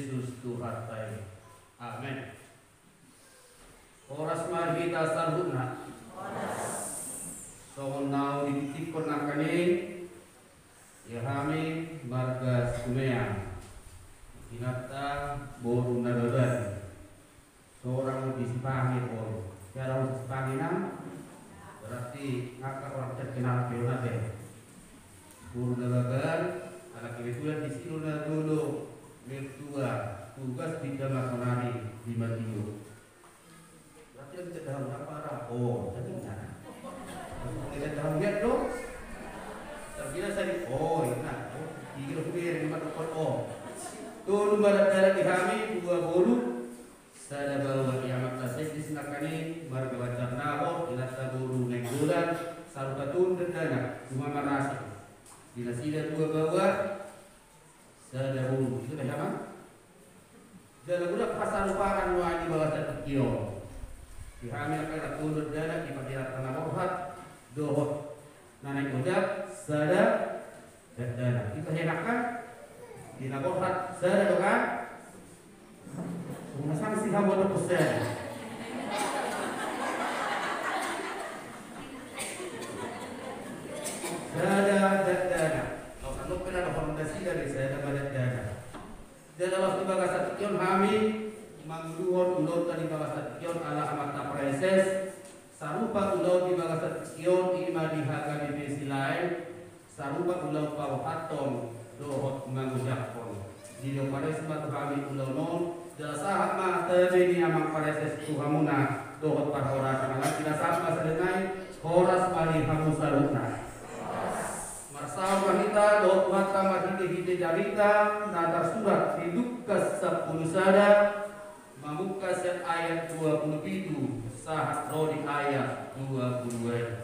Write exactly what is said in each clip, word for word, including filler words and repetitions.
Jesus Tuhanta i. Amen. Horas ma di hita saluhutna. Songon na hutitikkon nangkin i, ia hami marga Situmea, inanta boru Nababan. Sorang di Sipange on. Siapa orang Sipange nang? Berarti ngakak orang terkenal pe on ate. Boru Nababan, anak kebetulan di sini na dulu mertua tugas di Damasonari di Matio. Berarti yang kita tahu apa? Oh, tadi nggak. Kita tahu lihat dong. Terbiasa di, oh, ini nah. Oh, ini udah punya yang lima dokter. Oh. Tolu ma dakdanak di hami, dua boru. Sada baoa di amanta Sendis nangkin i, marga Banjarnahor, inanta boru Nainggolan, sarupa tu dakdanak, cuma marasi. Di nasida dua baoa, sada boru. Itu dah sama? Jala godang pasarupaon nuaeng di bagasan tingki on. Di hami angka tolu dakdanak, di pardiarta na borhat dohot na naeng ojak, sada dakdanak. Ito henak kan? Di na borhat sada do kan? Unga sangsi hamu do sada. Sada dakdanak. Kau kan nukena do horong dasida be sada ma dakdanak. Jala laos di bagasan tingki on hami manguluhon ulaonta di bagasan tingki on ala amanta praeses, sarupa ulaon di bagasan tingki on, i ma di H K B P Silaen, sarupa ulaon paborhathon dohot mangojakhon. Didopares ma tu hami ulaon on, jala sahat ma tabe ni amang praeses tu hamuna dohot parhorasan. Alai na sahat ma sian i, horas ma di hamu saluhutna. Marsaor ma hita dohot Tuhanta marhitehite jamita na tarsurat di Lukas sampulu sada, mamungka sian ayat dua pulu pitu sahat ro di ayat dua pulu ualu.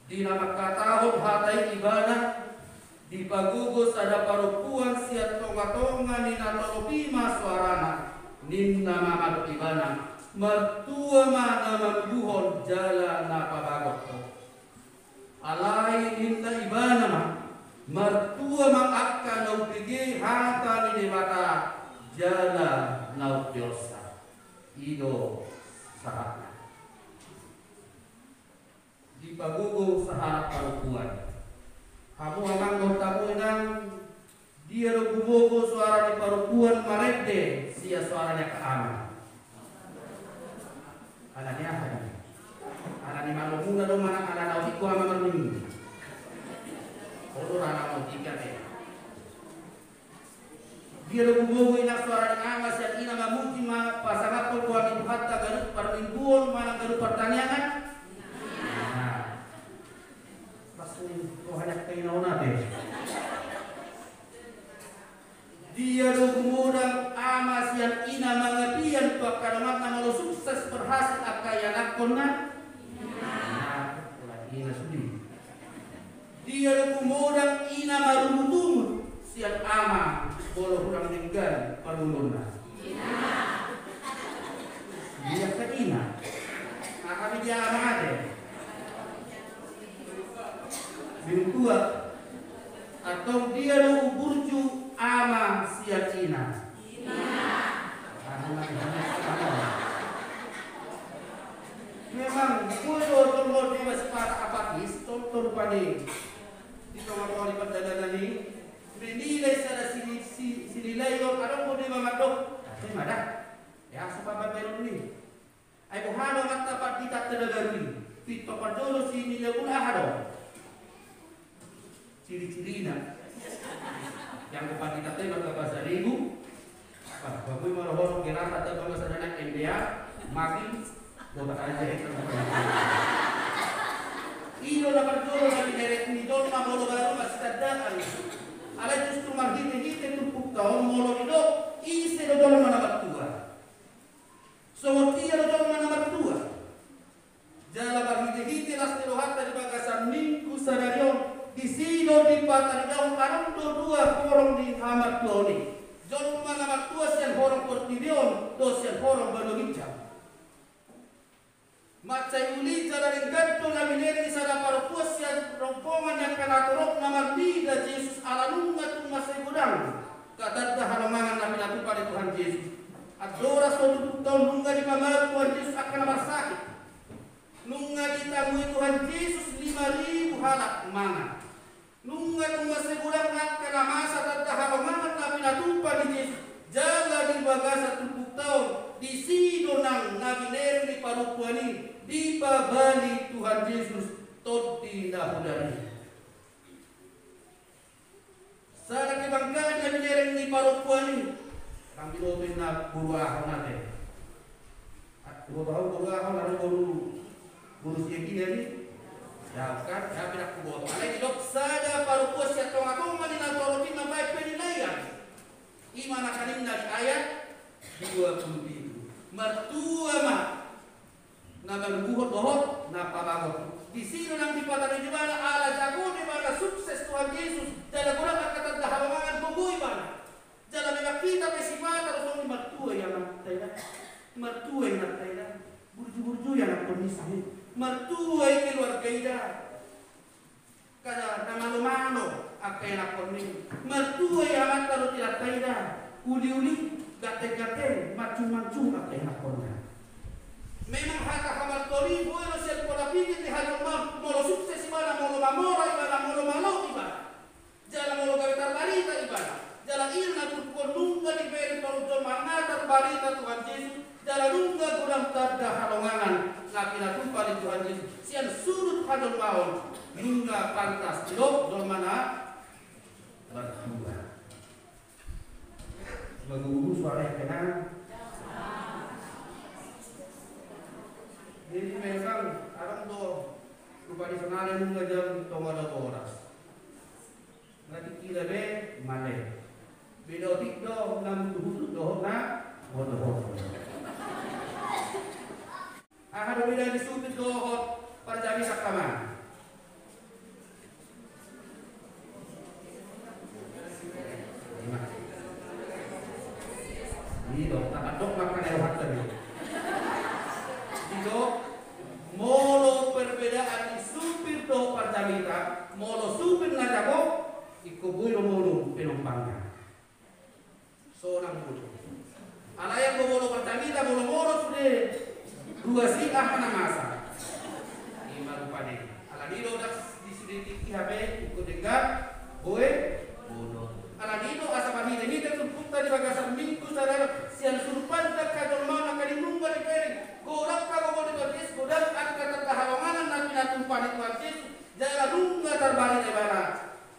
Di na mangkatahon hata i ibana, dipagogo sada parompuan sian tongatonga ni na tolop i ma soarana, ninna ma mandok ibana, martua ma na manubuhon jala na pabagot ho. Alai ninna ibana ma, martua ma angka na umbege hata ni Debata jala na umpeonsa. I do sahatna. Dipagogo sahalak parompuan. Hamu amang dohot hamu inang, dia do gumogo soara ni parompuan marende sian soara ni angka ama? Ala ni aha i? Ala ni malomuna do manang ala na otik do ama marnini? Olo, ala na otik ate. Dia do gumogo inang soara ni ama sian ina mamuji ma pasangaphon goar ni Tuhanta ganup parmingguon manang ganup partangiangan? Nah, pas ni rohana kaina on ate. Dia do gumodang ama sian ina mangapian tu angka donganna molo sukses berhasil angka ianakkonna? Nah, ina sudi. Dia do gumodang ina marungutungut sian ama molo hurang denggan parngoluonna? Dia ka ina. Aha ma dia ama ate? Bintua. Antong dia do umburju ama sian ina? Aha ma dia ama? Memang boi do tolhon deba sipata apatis, tonton pade. Di tongatonga ni pardalanan i, menilai sada sini-, si-, sinilaion, adong do deba mandok, ate ma da. Ya, supaya baru ni. Ai boha do amanta pandita Telaga i? Pintor parjolo sinilaion aha do? Ciri-cirina. Yang pandita te marga Pasaribu. Bah, bagus molo horong gelar atau kalau sana M B A, makin botak aja ya. I do na parjolo na diderek ni jolma molo baru masih tandaan. Alai justru marhite-hite turpukta on molo didok, ise do jolma na martua. Songon dia do jolma na martua. Jala marhite-hite las ni rohanta di bagasan Minggu sadari on, disi do dipatandahon adong do dua horong ni hamartuaon i. Jolma na martua sian horong portibi on dohot sian horong banua ginjang. Mansai uli jala denggan do na binere ni sada parompuan sian rombongan ni angka na torop na marnida Jesus ala nunga tung mansai godang. Tanda halongangan na pinatupa ni Tuhan Jesus. Andorang so turpukta on nunga dipamangan Tuhan Jesus angka na marsakit. Nunga ditamui Tuhan Jesus lima ribu halak mangan. Nunga tung mansai godang angka na masa tanda halongangan na pinatupa ni Jesus. Jala di bagasan turpukta on, disi do nang na binereng ni parompuan i dipabali Tuhan Jesus tondi na hodar i. Sada kebanggaan na binereng ni parompuan i. Ndang binoto inna boru Ahok ate. Boru Ahok, boru Ahok, lalu boru, boru Siagian i. Ya kan, ya pindah ku boto. Alai didok sada parompuan sian tongatonga ni na torop i mambaen penilaian. I ma na nangkaning na di ayat dua puluh pitu. Martua ma na manubuhon dohot na pamangot. Disi do nang dipatanda ibana ala jago do ibana, sukses Tuhan Jesus, jala godang angka tanda halongangan, gogo ibana. Jala memang hita pe sipata do songon i, martua i amanta i da, martua i inanta i da, burju-burju i anakkon i, martua i keluarga i da. Kada na malo-malo angka ianakkonna i. Martua i amanta dohot inanta i da. Uli-uli, ganteng-ganteng, mansung-mansung angka ianakkonna. Memang hata hamartuaan i boi do sian pola pikir ni hajolmaon, molo sukses ibana, molo mamora ibana, molo malo ibana. Jala molo gabe tarbarita ibana. Jala i na turpuk on nunga dibereng parjolmaan na tarbarita Tuhan Jesus. Jala nunga godang tanda halongangan na pinatupa ni Tuhan Jesus sian sudut hajolmaon, nunga pantas didok jolma na martua. Magugugu suara yang kena. Jadi memang arang do rupa di sana ada nunga jam tonga ada boras. Berarti kira be male. Beda otik do na mutu-mutu dohot na boto-boto. Aha do beda ni supir dohot parjamita, angka amang? Ima. Didok, tangkap dok makan air hotel. Didok, molo perbedaan ni supir dohot parjamita, molo supir na jago, ingkon boi do molo penumpangna. Sonang molo. Alai anggo molo parjamita, molo-molo sude ruas i, aha na masa? Ima rupani. Alani do ndang di sude tingki hape ingkon denggan boi molo. Alani do asa marhite-hite turpukta di bagasan Minggu sadari on, sian surpanta hajolmaon nangkaning nunga dibereng, godang hagogoon ni Tuhan Jesus, godang angka tanda halongangan na pinatupa ni Tuhan Jesus, jala nunga tarbarita ibana.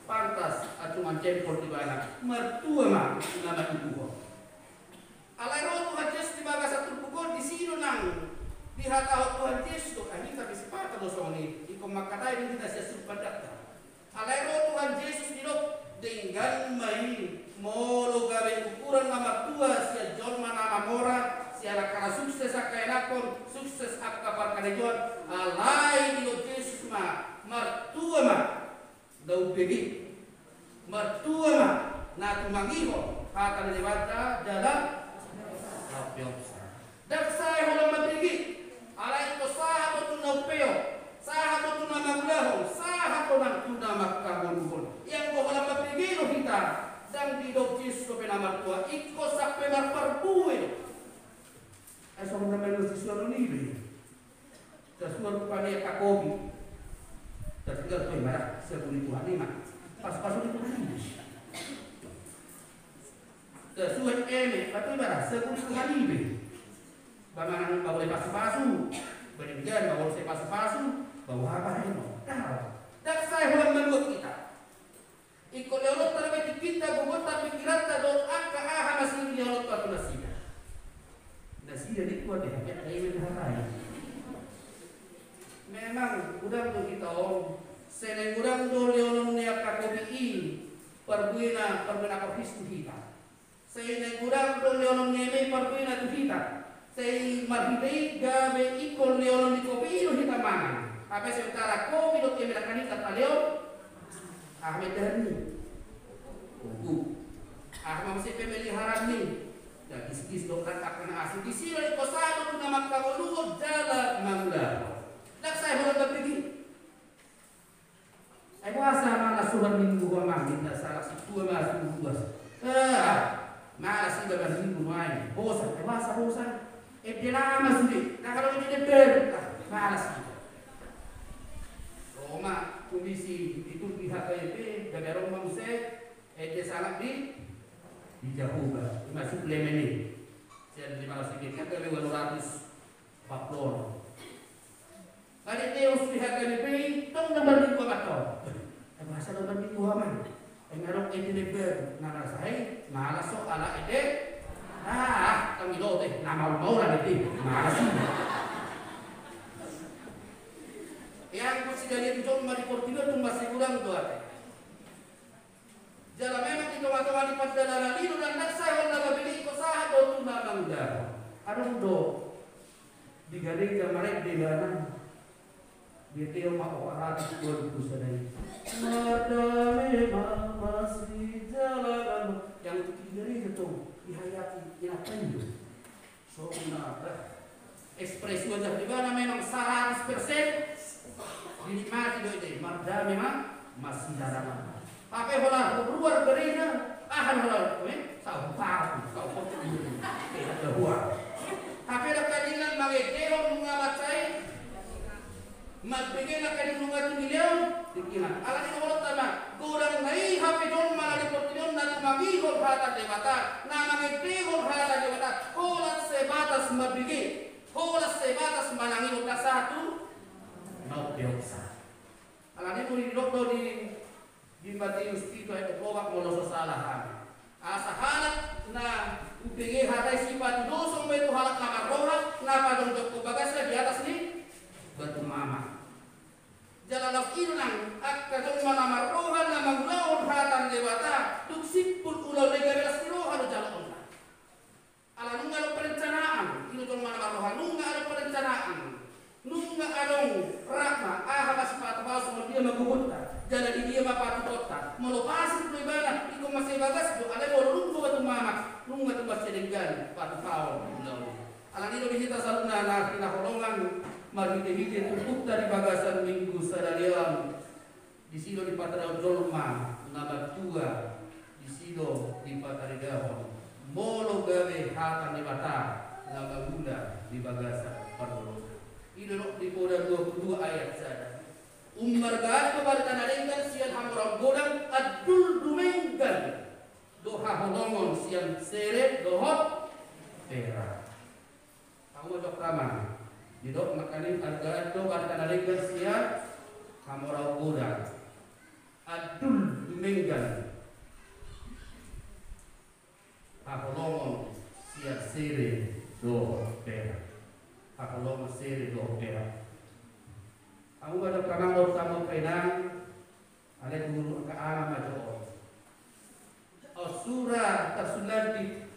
Pantas antuman jempol ibana, martua ma na manubuhon. Alai ro Tuhan Jesus di bagasan turpuk on, disi do nang dihatahon Tuhan Jesus do, ai hita pe sipata do songon i, ingkon mangkatai do hita sian surpanta. Alai ro Tuhan Jesus didok, denggan ma i, molo gabe ukuran na martua sian jolma na mamora, sian angka na sukses angka ianakkon, sukses angka parkarejoan, alai didok Jesus ma, martua ma. Daun bege. Martua ma na tumangihon hata ni Debata jala na umpeopsa. Ndang sae holan mambege, alai ingkon sahat do tu na umpeo, sahat do tu na mangulahon, sahat do nang tu na mangkabonuhon. Ia anggo holan mambege do hita, ndang didok Jesus dope na martua, ingkon sampe marparbue do. Ai songon na manuan sisuanon i do i. Tasuan rupani angka kopi. Tatinggal tu i ma da, sabuni Tuhan i ma. Pasupasu ni Tuhan i. Tasuan eme, patu i ma da, sabuni Tuhan i be. Ba manang ba molo pasupasu, ba denggan, ba molo sai pasupasu, ba aha bahen on. Ndang sae holan manuan hita. Ingkon lehononta dope tingkinta, gogonta, pingkiranta dohot angka aha na silehononta tu nasida. Nasida di kuat ya, ya, ya, ya, ya. Memang godang do hita on, sai naeng godang do lehonon ni angka kopi i, parbuena, parbue na korhis tu hita. Sai naeng godang do lehonon ni eme i parbuena tu hita. Sai marhite i gabe ingkon lehonon ni kopi i do hita mangan. Hape sementara kopi dohot eme nangkaning na talehon. Aha ma indahan ni? Buku. Aha ma muse pemeliharaan ni? Ya, gisigis dohot angka na asing. Disi do ingkon sahat do tu na mangkabonuhon jala mangulahon. Ndang sae holan mambege. Ai boasa ma na suhar Minggu ho amang, ninna sahalak sintua ma suhar ruas. Ah, malas iba marminggu nuaeng. Bosan, eh, boasa bosan? Ende lama sude, na kalau ende baru, ah, malas iba. Ro ma komisi di Turki H K I P, gabe ro ma muse, ende sangap di, di Jahowa, ima suplemen i. Sian lima ratus tiga, gabe ualu ratus. Paplon. Tadi Deus lihat dari B I, tong na marminggu amat tong. Eh, masa na marminggu amat? Eh, ngarok ende baru, na marasa i, malas so ala ende. Ah, tong ilo te, na mau-mau lah ende, malas i. Yang ku sidalian jong ma di Portibi, tung masih kurang dua te. Jala memang di tonga-tonga ni pardalanan i do na ndang sai holan na mambege ingkon sahat do tu na mangulahon. Adong do di gareja marende ibana. Dia teo ma opat ratus dua ribu sada i. Mardame ma masijalanan. Yang itu di gareja tu dihayati inatan do. Songon na, bah. Ekspresi wajah di ibana memang seratus persen dinikmati do ende, mardame ma masijalanan. Hape holan ruar gareja, aha holan, eh, sahu pahu, sahu pahu. Eh, ada ruar. Hape ndang kaningan mangendehon nunga mansai. Marbege na kadinunga tu nileon, dikina. Alani do holonta ma, godang na i hape jolma na di portibi on na tumangihon hata Debata, na mangendehon hata Debata, holan sebatas marbege, holan sebatas manangihon, ndang sahat tu na umpeopsa. Alani do didok do di Di Mateus pitu ayat dua pulu opat molo so sala hami. Asa halak na umbege hata i sipatudoson ma i tu halak na marroha, na pajongjongkon bagasna di atas ni batu mamak. Jala laos i do nang angka jolma na marroha na mangulahon hata ni Debata, dung simpul ulaonna i gabe las ni roha do jaloonna. Ala nunga adong perencanaan, i do jolma na marroha, nunga adong perencanaan, nunga adong rahma, aha ma sipatupaon, songon dia ma gogonta, jala di dia ma patupaonta, molo pasir do ibana, ingkon mansai bagas do, alai molo dung do batu mamak, nunga tung mansai denggan patupaon ulaon i. Alani do di hita saluhutna na hinaholongan, marhite-hite turpukta di bagasan Minggu sadari on. Disi do dipatadahon jolma na martua, disi do dipataridahon molo gabe hata ni Debata na mangula di bagasan parngoluon. I do didok di Poda dua pulu dua ayat sada. Ummargaan do barita na denggan sian hamoraon godang, andul dumenggan do haholongon sian sere dohot perak. Hamu ma jokka ma, didok nangkaning argaan do barita na denggan sian hamoraon godang, andul dumenggan haholongon sian sere dohot perak. Haholongon sere dohot perak. Hamu ma jokka ma, dohot hamu angka inang, alai tu angka amang ma jo on. Sura tarsulandit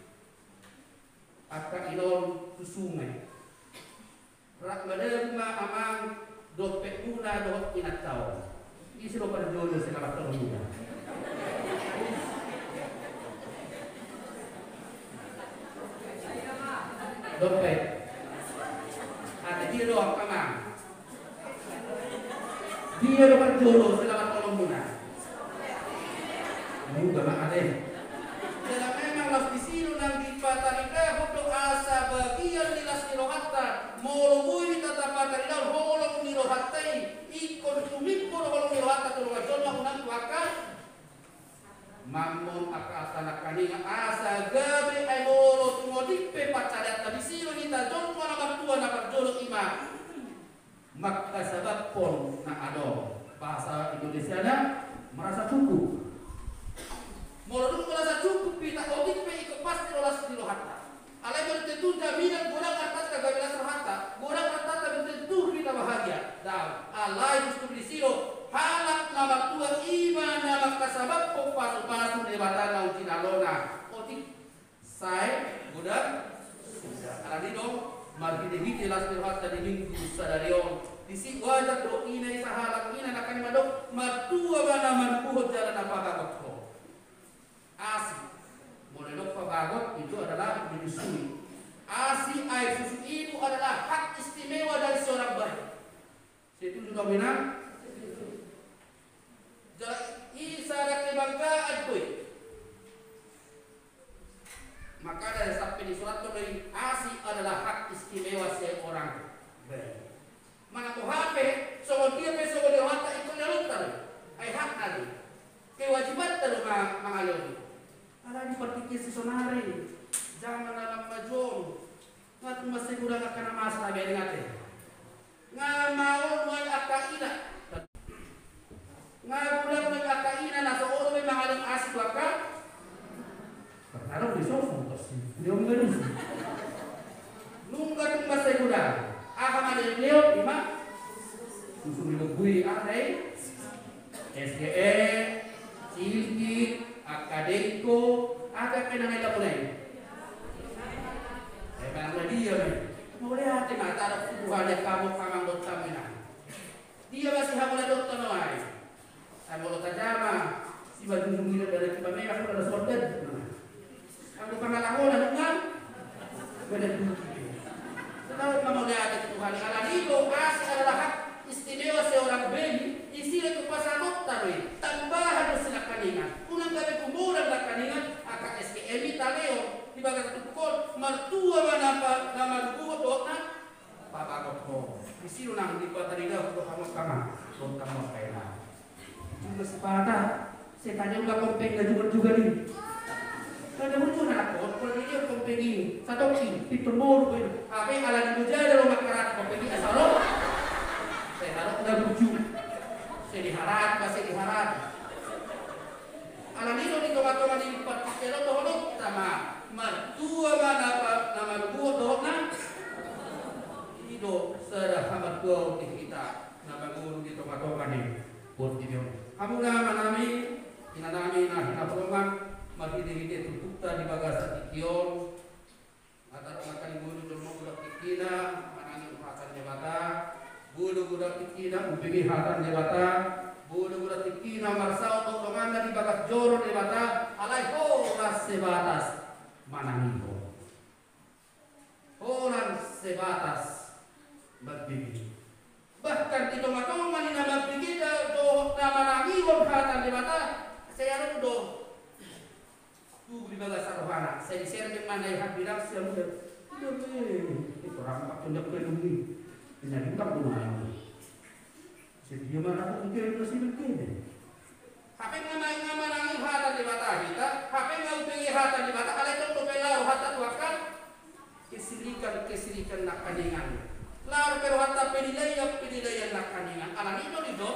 angka inong tu sungai. Rap madabu ma amang dompetmuna dohot inanta on. Ise do parjolo selamat tolu muna? Dompet. Ate dia do angka amang. Dia do parjolo selamat tolu muna. Muda ma ate. Jala memang las disi do nang dipataridahon do asa bagian ni las ni rohanta, molo boi hita tapataridahon holong ni rohanta i, ingkon tumimbo do holong ni rohanta tu dongan jolma, unang tu angka mammon, angka arta nangkaningan, asa gabe ai molo tung otik pe pansarianta, disi do hita jolma na martua na parjolo i ma mangkasabaphon na adong. Bahasa Indonesiana, merasa cukup. Molo dung merasa cukup hita, otik pe ingkon pasti do las ni rohanta. Alai belum tentu jaminan godang artanta gabe las rohanta, godang artanta belum tentu hita bahagia. Daong. Alai justru disi do halak na martua i ma na mangkasabaphon pasupasu ni Debata naung jinalona. Otik. Sai godang suda. Alani do, marhite-hite las ni rohanta di Minggu sadari on, disi wajar do ina i sahalak ina nangkaning mandok, martua ma na manubuhon jala na pabagothon. Asi. Molo didok pabagot itu adalah menyusui. Asi air susu itu adalah hak istimewa dari seorang bayi. Setuju do, Inang? Jala i sada kebanggaan do i. Makana sampe disurathon do i, asi adalah hak istimewa seorang beli. Manang boha pe, songon dia pe songon dia rohanta, ingkon dialonta do i. Ai hakna do i. Kewajibanta do ma-, mangalehon i. Alai di partingkian sisonari, jaman na lam majo on, nga tung mansai godang angka na masa na bere ate. Nga maol do i angka ina. Nga godang do i angka ina na so olo be mangalehon asi tu angka. Partaruh di sopo, tos i. Dia om gadis. Nunga tung mansai godang. Aha ma dilehon, ima? Susu ni lobui, aha i? S G E, cilki, angka dengko, angka pe na lain-lain. Eh, manang na dia ma i. Mauliate ma taruh tu Tuhan, ya kamu, kamang dohot hamu ina. Dia ma si hamu na dohot tano ai. Ai molo tajama, si bajujung ina dari kipa mewah, udah ada sorban. Anggo pangalahonan nunga. Badan duki. Taruh ma mauliate tu Tuhan, alani do asi adalah hak istimewa seorang beli, isi do tu pasangonta do i, tambahan do si nangkaningan. Unang gabe gumodang nangkaningan, angka S K M i talehon, di bagasan turpuk on, martua ma na pa-, na malubuhon dohot na pabangot ho. Disi do nang dipatarida ho do hamu angka amang, dohot hamu angka inang. Juga sipata, setan juga kompeng na juga-juga ni. Kada muncul na nakon, kalau dia kompeng i, satoki, pintu mulu ko i. Hape alani do jala do mangkarat kompeng i, asal lo. Setan do na buju. Sediharat, ba sediharat. Alani do di tonga-tonga ni partingkian on dohononta ma, martua ma na pa-, na malubuhon dohot na. I do sada hamartuaon di hita na mangolu di tonga-tonga ni portibi on. Hamu na amanami, inanami na hinaholongan, marhite-hite turpukta di bagasan tingki on. Nga taruh nangkaning molo jolma godang tingkina manangihon hata ni Debata, molo godang tingkina umbege hata ni Debata, molo godang tingkina marsaor dohot donganna di bagas joro ni Debata, alai holan sebatas manangihon. Holan sebatas mambege. Bahkan di tonga-tonga ni na mambege dohot na manangihon hata ni Debata, sai adong do tubu di bagasan rohana, sai diserep ma na i hambirang sian uda. Uda be, i torang patundak pe nungi. Penyari utang do ma i. Sedia ma na hubege na si mambege. Hape nga ma-, nga manangihon hata ni Debata hita, hape nga umbege hata ni Debata, alai tong dope laho hata tu angka kesirikan-kesirikan nangkaningan. Laho pe rohanta penilaian-penilaian nangkaningan. Alani do didok,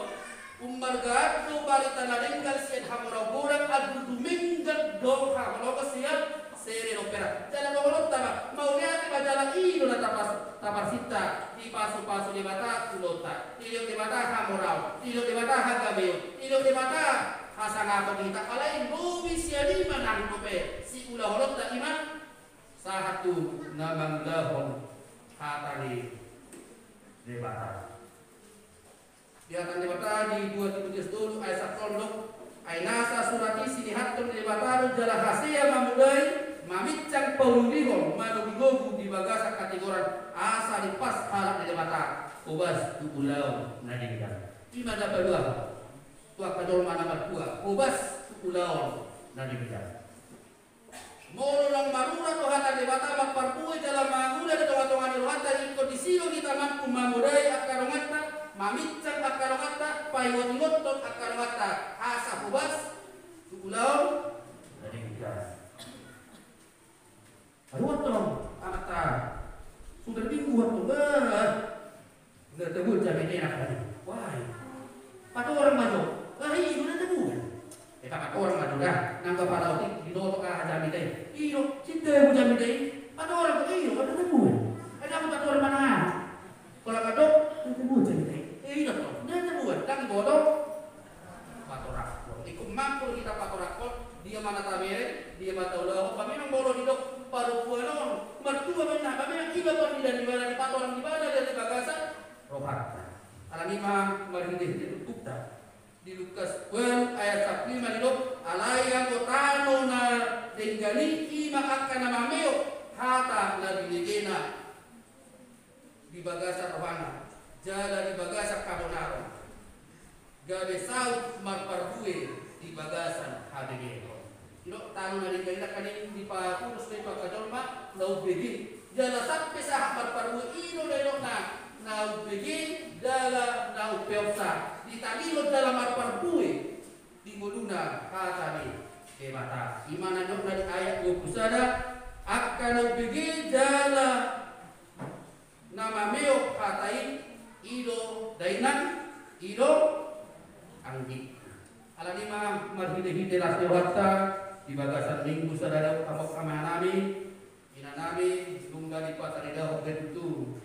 ummargaan do barita na denggan sian hamoraon godang, andul dumenggan do haholongon sian serep dohot perak. Jala dohononta ma, mauliate ma jala i do na tapas-, taparsinta, dipasu-pasu Debata ulaonta. Dilehon Debata hamoraon, dilehon Debata hagabeon, dilehon Debata hasangapon di hita. Alai lobi sian i ma nang dope siulahononta, i ma sahat tu na mangulahon hata ni Debata. Di hata ni Debata di dua Timotius tolu ayat sampulu onom, ai nasa surat i sinihathon ni Debata do jala hasea mamodai, maminsang paulihon, manogunogu di bagasan hatigoran, asa dipas halak ni Debata hobas tu ulaon na denggan. I ma na paduahon tu angka jolma na martua, hobas tu ulaon na denggan. Molo naung marurat do hata ni Debata marparbue jala mangula di tonga-tonga ni rohanta, ingkon disi do hita mampu mamodai angka donganta, maminsang angka donganta, paingot-ingothon angka donganta, asa hobas tu ulaon na denggan. Aduh, antong, amanta, sudah minggu, antong, eh. Nda tabuat jamita i nangkaning. Wah, i. Patorang ma jo. Ah, i do nda tabuat. Eh, patorang ma jo da. Nang pala otik dinoto aha jamita i. I do, sinta bu jamita i. Patorang ma jo, i do, nda tabuat. Eh, nang patorang ma na. Pola mandok, nda tabuat jamita i. Eh, i do, nda tabuat. Nang diboto. Patorangkon. Ingkon mampu do hita patorangkon, dia ma na tabere, dia ma taulahon, ba memang molo didok parompuan on martua ma inna, ba memang i ma parnida ni ibana, dipatorang ibana di bagasan rohanta. Alani i ma marhite-hite turpukta di Lukas ualu ayat sampulu lima didok, alai anggo tano na denggan i, i ma angka na mameo hata na binegena di bagasan rohana, jala di bagasan habonaron, gabe saut marparbue di bagasan habebeon. Didok tano na denggan i nangkaning dipatudos do i tu angka na umbege, jala sampe sahat marparbue, i do nidokna na umbege jala na umpeopsa di tangihon jala marparbue di ngoluna hata ni Debata. I ma na nidokna di ayat dua pulu sada, angka na umbege jala na mameop hata i, i do dainang, i do anggingku. Alani i ma marhitehite las ni rohanta di bagasan Minggu sada dao, hamu amang nami, inang nami, nunga dipataridahon be tutu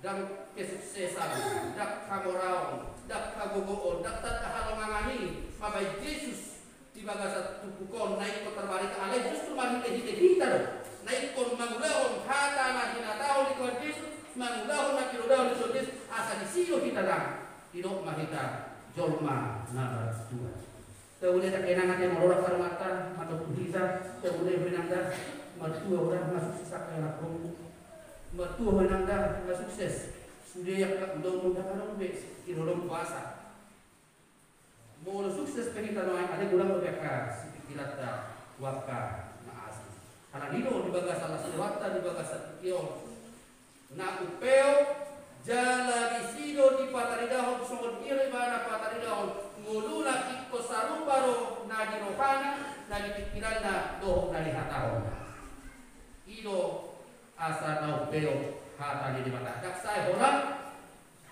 ndang kesuksesan, ndang hamoraon, ndang hagogoon, ndang tanda halongangan i mambahen Jesus di bagasan turpuk on na ingkon tarbarita, alai justru marhitehite hita do na ingkon mangulahon hata na hinatahon ni Tuhan Jesus, mangulahon na pinodahon ni Tuhan Jesus, asa disi do hita nang didok ma hita jolma na martua. Taula da inang, ate, molo roha hamu, martua hita, taula inang da, martua ho da, nga sukses angka ulaonmu. Martua ho inang da, nga sukses sude angka ulaonmu, ndang adong be sihol on, boasa? Molo sukses pe hita nuaeng, alai godang dope angka sipingkiranta tu angka na asing. Alani i do di bagasan las ni rohanta, di bagasan tingki on, na umpeop, jala disi do dipataridahon songon dia do ibana pataridahon ngoluna, ingkon sarupa do na di rohana, na di pingkiranna dohot na dihatahonna. I do asa na umpeop hata ni Debata, ndang sae holan,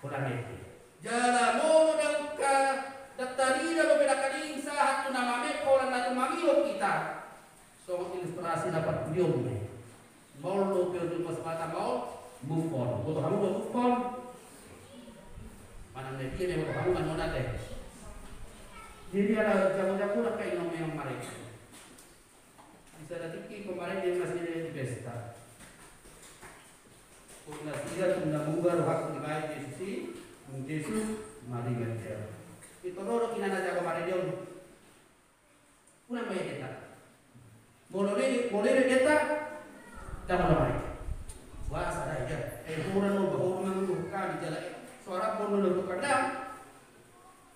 holan ende. Jala molo ndang ka, ndang tarida dope nangkaning sahat tu na mameop holan na tumangihon hita. Songon ilustrasi na parpudi on ma i. Maol dope on, jolma Batak maol move on. Boto hamu do move on? Manang na dia ma i, boto hamu ma, nona te. Jadi ala jago-jago lah kayak ngomong yang kemarin. Di sada tingki kemarin dia masih di pesta. Pung nasida tung na muba rohangku dibahen Jesus i, nung Jesus maringan dia. Itu rodo inana jago maredion. Unang maen deta. Molo le, molo le deta, ndang olo maen. Boasa da i da. Eh, hura no, bahor manguduh kami jala, eh, suara pun no, no, tukang dang.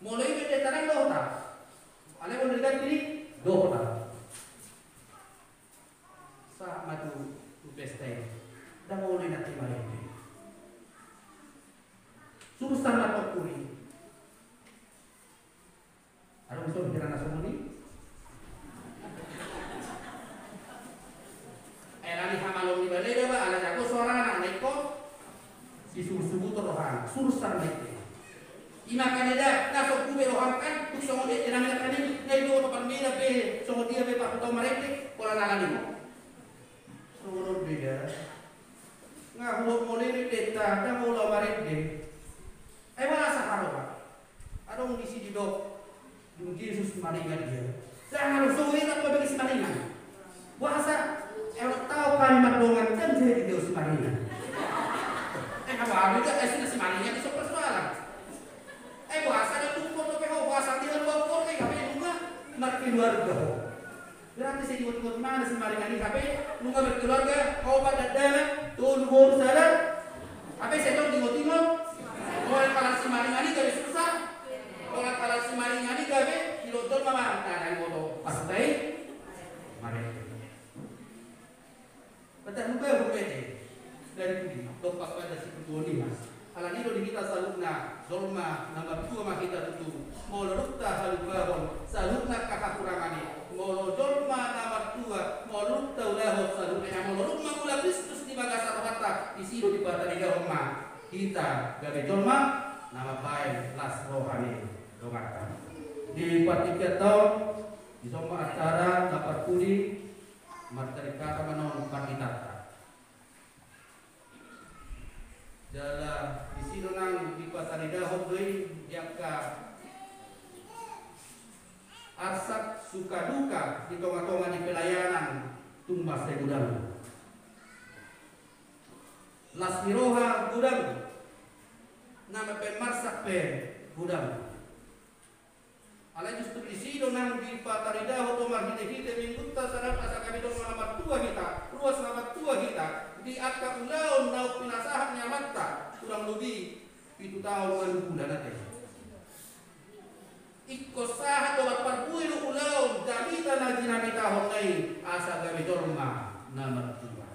Molo i be deta, ndang dohot au. Alai molo diganti ni, dohot au. Sahat ma tu, tu pesta i. Ndang olo inanta i marende. Sursa ma tongkuri. Adong songon hira na songon i. Eh, alani hamalon ni baleda ba, ala jago suarana, na ingkon sisugut-suguton rohana, sursa ma i. I ma kan eda, na so gube rohangku, tung songon i, tenang na kan i, na i do oto parmeda be, songon dia be pakuta marende, pola na alani. Songon on do da. Nga hudok molo i be deta, ndang olo marende. Ai boasa haroha? Adong disi didok, dung Jesus maringan dia. Ndang adong so enak pe bagi Simaringan. Boasa? Eh, tau kami mardongan kan jadi dia Simaringan. Eh, apa ada, eh, sudah Simaringan di so persoalan. Eh, boasa da tumpon dope ho, boasa dia luar keluarga, eh, apa nunga markeluarga ho. Berarti sai diingot-ingot ma na Simaringan i, hape nunga berkeluarga, opat dakdanak, tolu boru sada. Hape sai tong diingot-ingot. Molo palas Simaringan i gabe susah. Molo palas Simaringan i gabe dilot jolma ma, na dang oto pasuta i. Mare. Batas lupa ya, hukum ete. Dari budi, dompak pada si ketua lima. Alani i do di hita saluhutna, jolma na martua ma hita tutu. Molo dung tahalupahon saluhutna angka hahurangan i, molo jolma na martua, molo dung taulahon saluhutna, molo dung mangula Kristus di bagasan rohanta, disi do dipataridahon ma hita gabe jolma na mambahen las roha ni donganta. Di partingkian taon, dison ma acara na parpudi, martarik hata ma non panditanta. Jala disi do nang dipataridahon do i di angka arsak suka duka di tonga-tonga ni pelayanan, tung mansai godang. Las ni roha godang, na mambahen marsak pe godang. Alai justru disi do nang dipataridahon do marhite-hite Minggunta sadari on asa gabe jolma na martua hita, ruas na martua hita, di angka ulaon na pinasahat ni amanta, kurang lobi pitu taon ualu bulan ate. Ingkon sahat do marparbue do ulaon jamita na jinamitahonna i asa gabe jolma na martua.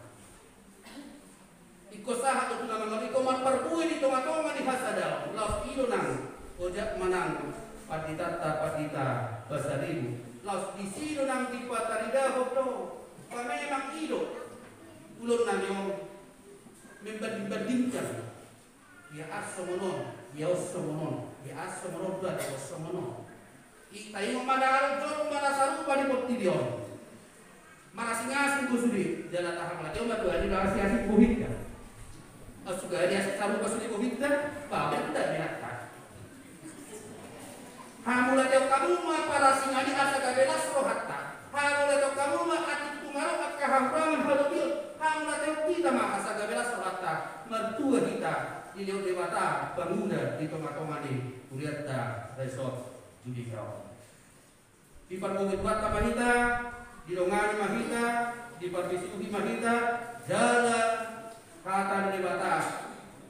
Ingkon sahat do tu na mangalo, ingkon marparbue di tonga-tonga ni hasadaon. Laos i do nang, ojak ma nang panditanta, pandita Pasaribu. Laos disi do nang dipataridahon do. Ba memang i do ulaon nami on, membanding-bandingkan. Ia an songon on, ia on songon on, ia an songon on, ba on songon on. I taingot ma na adong jolma na sarupa di portibi on. Marasing-asing do sude, jala tahaholongan ma tu ahu, na asing-asing bohinta. Asuga dia sarupa sude bohinta, ba benta binatang. Hamauliatehon hamu ma parasingan i asa gabe las rohanta. Hamauliatehon hamu ma atik tung adong angka hahurangan halobion. Hamauliatehon hita ma asa gabe las rohanta. Martua hita dilehon Debata pangula di tonga-tonga ni hurianta Resort Judika on. Dipargogoi Tuhanta ma hita, didongani ma hita, diparbisuhi ma hita, jala hata ni Debata.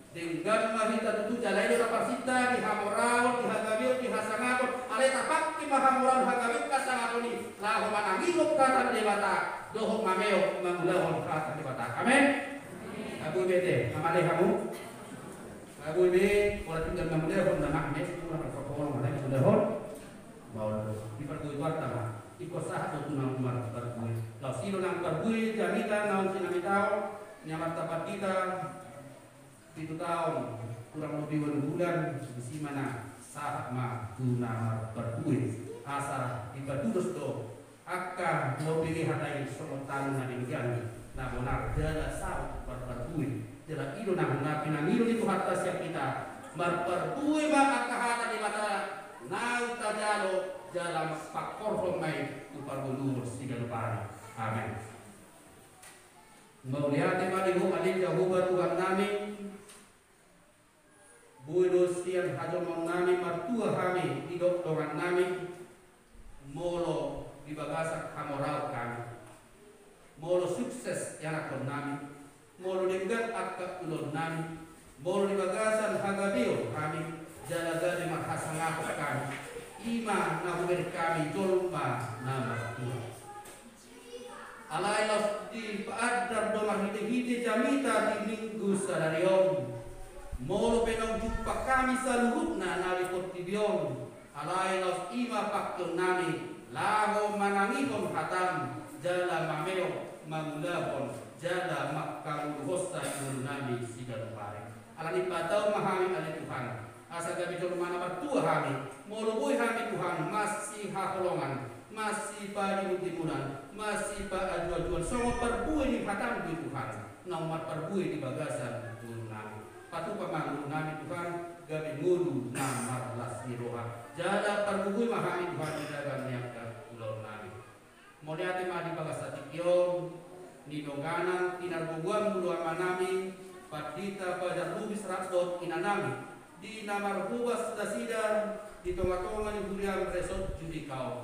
Denggan ma hita tutu, jala i do na parsinta di hamoraon, di hagabeon, di hasangapon. Alai tapangke ma hamoraon, hagabeon, hasangapon i laho manangihon hata ni Debata dohot mameo mangulahon hata ni Debata. Amen. Abu bete, amale hamu. Abu be, ora tinggal mangulahon, na mak mes, ora mangulahon. Maol do, dipargogoi Tuhanta ma, ingkon sahat do tu na marparbue. Laos i do nang parbue jamita naung sinamitaon ni amanta pandita, pitu taon kurang lobi ualu bulan, disi ma na sahat ma tu na marparbue. Asa dipatudos do angka na umbege hata i songon tano na denggan, na bonar jala saut marparbue. Jala i do nang na pinangido ni Tuhanta sian hita, marparbue ma angka hata ni Debata naung tajalo, jala pangkorhon ma i tu parngoluon siganup ari. Amen. Mauliate ma di Ho ale Jahowa Tuhannami. Boi do sian hajolmaonnami martua hami, didok dongannami, molo di bagasan hamoraon hami, molo sukses ianakhonnami, molo denggan angka ulaonnami, molo di bagasan hagabeon hami, jala gabe marhasangapon hami, i ma na hubereng hami jolma na martua. Alai laos dipaandar do marhite-hite jamita di Minggu sadari on. Molo pe naung jumpang hami saluhutna na di portibi on, alai laos i ma pangkeonnami laho manangihon hatam, jala mameo mangulahon, jala mangkaluhonsa di ngolunami siganup ari. Alani i patau ma hami ale Tuhan, asa gabe jolma na martua hami, molo boi hami Tuhan masihaholongan, masipadimun-dimunan, masipaajuajuan songon parbue ni hatam do i Tuhan, naung marparbue di bagasan ngolunami. Patupa ma ngolunami Tuhan, gabe ngolu na marlas ni roha. Jala pargogoi ma hami Tuhan di daging ni angka ulaonnami. Mauliate ma di bagasan tingki on, nidonganan pinargogoi muse amanami, Pandita Fajar Lubis rap dohot inanami, di na marhobas nasida di tonga-tonga ni huriam Resort Judika on.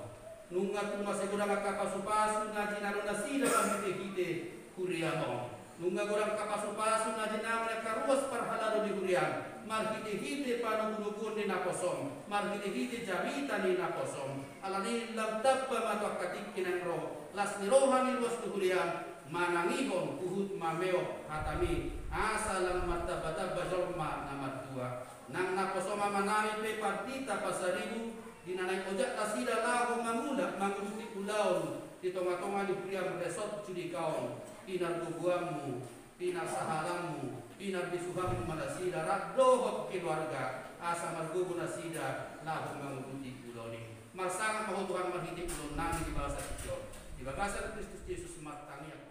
Nunga tung mansai godang angka pasupasu na jinalo nasida marhite-hite huriam on. Nunga godang angka pasupasu na jinalo ni angka ruas parhalado di huriam, marhite-hite panogunoguon ni naposom, marhite-hite jamita ni naposom. Alani i lam tamba ma tu angka tingki naeng ro, las ni roha ni ruas tu huriam, manangihon huhut mameo hatami, asa lam martambatamba jolma na martua. Nang naposom amanami pe Pandita Pasaribu, di na naeng ojak nasida laho mangula, manguduti ulaon di tonga-tonga ni huriam Resort Judika on, pinargogoanmu, pinarsahalanmu, pinarbisuhanmu ma nasida rap dohot keluarga, asa margogo nasida laho manguduti ulaon i. Marsangap ma Ho Tuhan marhite ulaonnami di bagasan tingki on. Di bagasan Kristus Jesus martangiang.